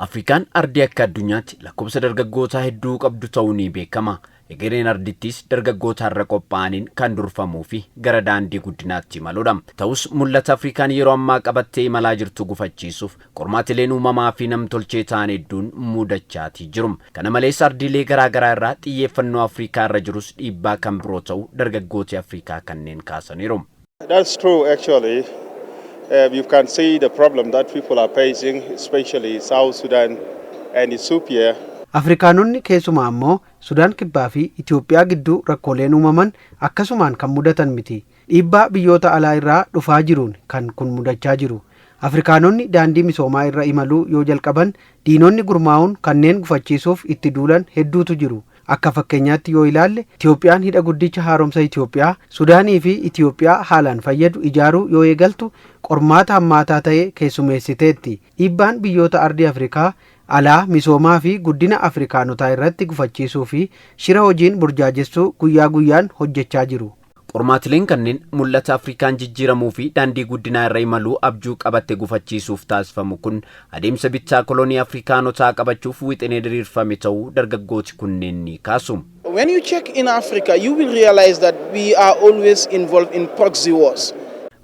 Afrikaan ardii akka addunyaatti lakkoofsa dargaggootaa hedduu qabdu ta'uu ni beekama. Egereen ardittis dargaggoota irra qophaa'aniin kan durfamuu fi gara daandii guddinaatti imaludha. Ta'us, mul'ata Afrikaan yeroo ammaa qabattee imalaa jirtu gufachiisuuf qormaatileen uumamaa fi namtolchee ta'an hedduun mudachaatii jiru. Kana malees, ardiilee garaa garaa irraa xiyyeeffannoo Afrikaa irra jirus dhiibbaa kan biroo ta'uu dargaggooti Afrikaa kanneen kaasaniiru. That's true, actually. You can see the problem that people are facing, especially South Sudan and Ethiopia. Afrikaanonni, keessumaa ammoo Sudaan Kibbaa fi Itoophiyaa gidduu rakkooleen uumaman akkasumaan kan mudatan miti. Dhiibbaa biyyoota alaa irraa dhufaa jiruun kan kun mudachaa jiru. Afrikaanonni daandii misoomaa irra imaluu yoo jalqaban, diinonni gurmaa'uun kanneen gufachiisuuf itti duulan hedduutu jiru. Akka fakkeenyaatti yoo ilaalle, Itoophiyaan hidha guddicha haaromsa Itoophiyaa Sudaanii fi Itoophiyaa haalaan fayyadu ijaaruu yoo eegaltu, qormaata hammaataa ta'e keessumeessiteetti. Dhiibbaan biyyoota ardii Afrikaa alaa misoomaa fi guddina Afrikaanotaa irratti gufachiisuu fi shira hojiin burjaajessuu guyyaa guyyaan hojjechaa jiru. Qormaatileen kanneen mul'ata Afrikaan jijjiiramuu fi daandii guddinaa irra imaluu abjuu qabatte gufachiisuuf taasifamu kun adeemsa bittaa kolonii Afrikaanotaa qabachuuf wixinee diriirfame ta'uu dargaggooti kunneen ni kaasu. When you check in Africa, you will realize that we are always involved in proxy wars.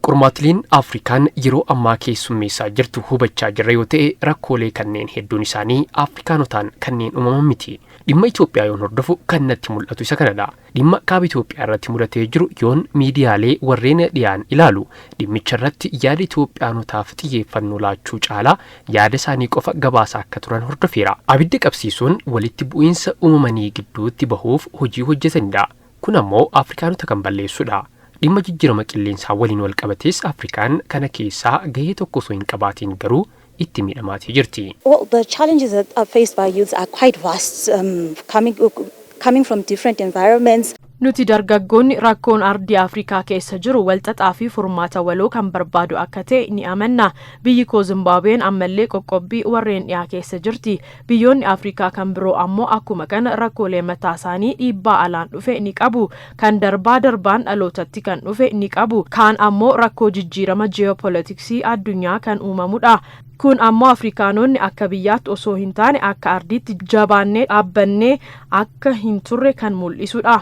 Qormaatileen Afrikaan yeroo ammaa keessummeessaa jirtu hubachaa jirra yoo ta'e, rakkoolee kanneen hedduun isaanii Afrikaanotaan kanneen uumaman miti. Dhimma Itoophiyaa yoon hordofu kan natti mul'atu isa kanadha. Dhimma kaaba Itoophiyaa irratti mudatee jiru yoon miidiyaalee warreen dhiyaan ilaalu, dhimmicha irratti yaada Itoophiyaanotaaf xiyyeeffannoo laachuu caalaa yaada isaanii qofa gabaasaa akka turan hordofeera. Abidda qabsiisuun walitti bu'iinsa uumamanii gidduutti bahuuf hojii hojjetanidha. Kun ammoo Afrikaanota kan balleessudha. Dhimma jijjiirama qilleensaa waliin wal qabatees, Afrikaan kana keessaa gahee tokko osoo hin qabaatiin garuu itti miidhamaatii jirti. Well, the challenges that are faced by youths are quite vast, coming from different environments. Nuti dargaggoonni rakkoon ardii Afrikaa keessa jiru walxaxaa fi furmaata waloo kan barbaadu akka ta'e ni amanna. Biyyi koo Zimbaabuween ammallee qoqqobbii warreen dhiyaa keessa jirti. Biyyoonni Afrikaa kan biroo ammoo akkuma kana rakkoolee mataa isaanii dhiibbaa alaan dhufe ni qabu. Kan darbaa darbaan dhalootatti kan dhufe ni qabu. Kaan ammoo rakkoo jijjiirama ji'oopolitiksii addunyaa kan uumamudha. Kun ammoo Afrikaanonni akka biyyaatti osoo hin taane akka ardiitti jabaannee dhaabbannee akka hin turre kan mul'isudha.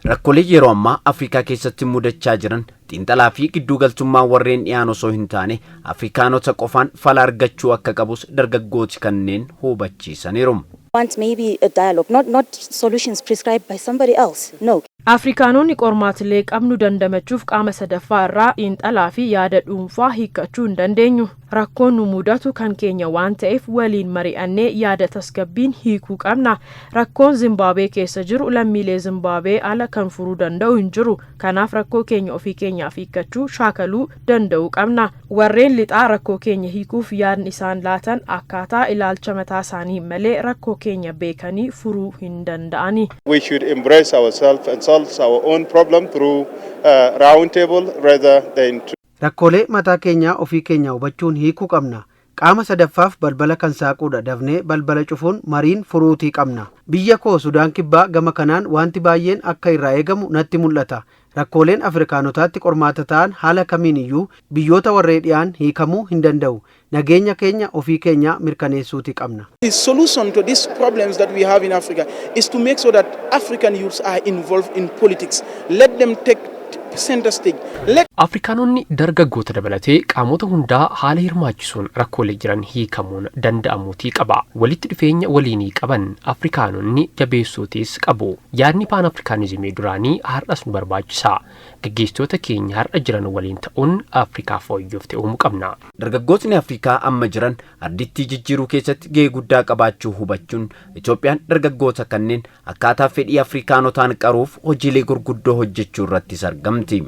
Rakkoolee yeroo ammaa Afrikaa keessatti mudachaa jiran xiinxalaa fi gidduugaltummaa warreen dhiyaan osoo hin taane Afrikaanota qofaan fala argachuu akka qabus dargaggooti kanneen hubachiisaniiru. Want maybe a dialogue, not solutions prescribed by somebody else. No. Afrikaanonni qormaatilee qabnu dandamachuuf qaama sadaffaa irraa xiinxalaa fi yaada dhuunfaa hiikkachuu hin dandeenyu. Rakkoon nu mudatu kan keenya waan ta'eef, waliin mari'annee yaada tasgabbiin hiikuu qabna. Rakkoon Zimbaabuwee keessa jiru lammiilee Zimbaabuwee ala kan furuu danda'u hin jiru. Kanaaf rakkoo keenya ofii keenyaaf hiikkachuu shaakaluu danda'uu qabna. Warreen lixaa rakkoo keenya hiikuuf yaadni isaan laatan akkaataa ilaalcha mataa isaanii malee rakkoo keenya beekanii furuu hin danda'ani. We should embrace ourselves and solve our own problem through round table rather than Rakkoolee mataa keenyaa ofii keenya hubachuun hiikuu qabna. Qaama sadaffaaf balbala kan saaquudha dafnee balbala cufuun mariin furuutii qabna. Biyya koo Sudaan Kibbaa gama kanaan wanti baay'een akka irraa eegamu natti mul'ata. Rakkooleen Afrikaanotaatti qormaata ta'an haala kamiin iyyuu biyyoota warree dhiyaan hiikamuu hin danda'u. Nageenya keenya ofii keenya mirkaneessuuti qabna. The solution to these problems that we have in Africa is to make sure that African youths are involved in politics. Let them take center stage. Let Afrikaanonni dargaggoota dabalatee qaamota hundaa haala hirmaachisuun rakkoolee jiran hiikamuun danda'amuutii qaba. Walitti dhufeenya waliinii qaban Afrikaanonni jabeessuutis qabu. Yaadni paan Afrikaanizimii duraanii har'as nu barbaachisa. Gaggeessitoota keenya har'a jiran waliin ta'uun Afrikaa fooyyoof uumuu qabna. Dargaggootni Afrikaa amma jiran ardittii jijjiiruu keessatti gahee guddaa qabaachuu hubachuun, Itoophiyaan dargaggoota kanneen akkaataa fedhii Afrikaanotaan qaruuf hojiilee gurguddoo hojjechuu irrattis argamti.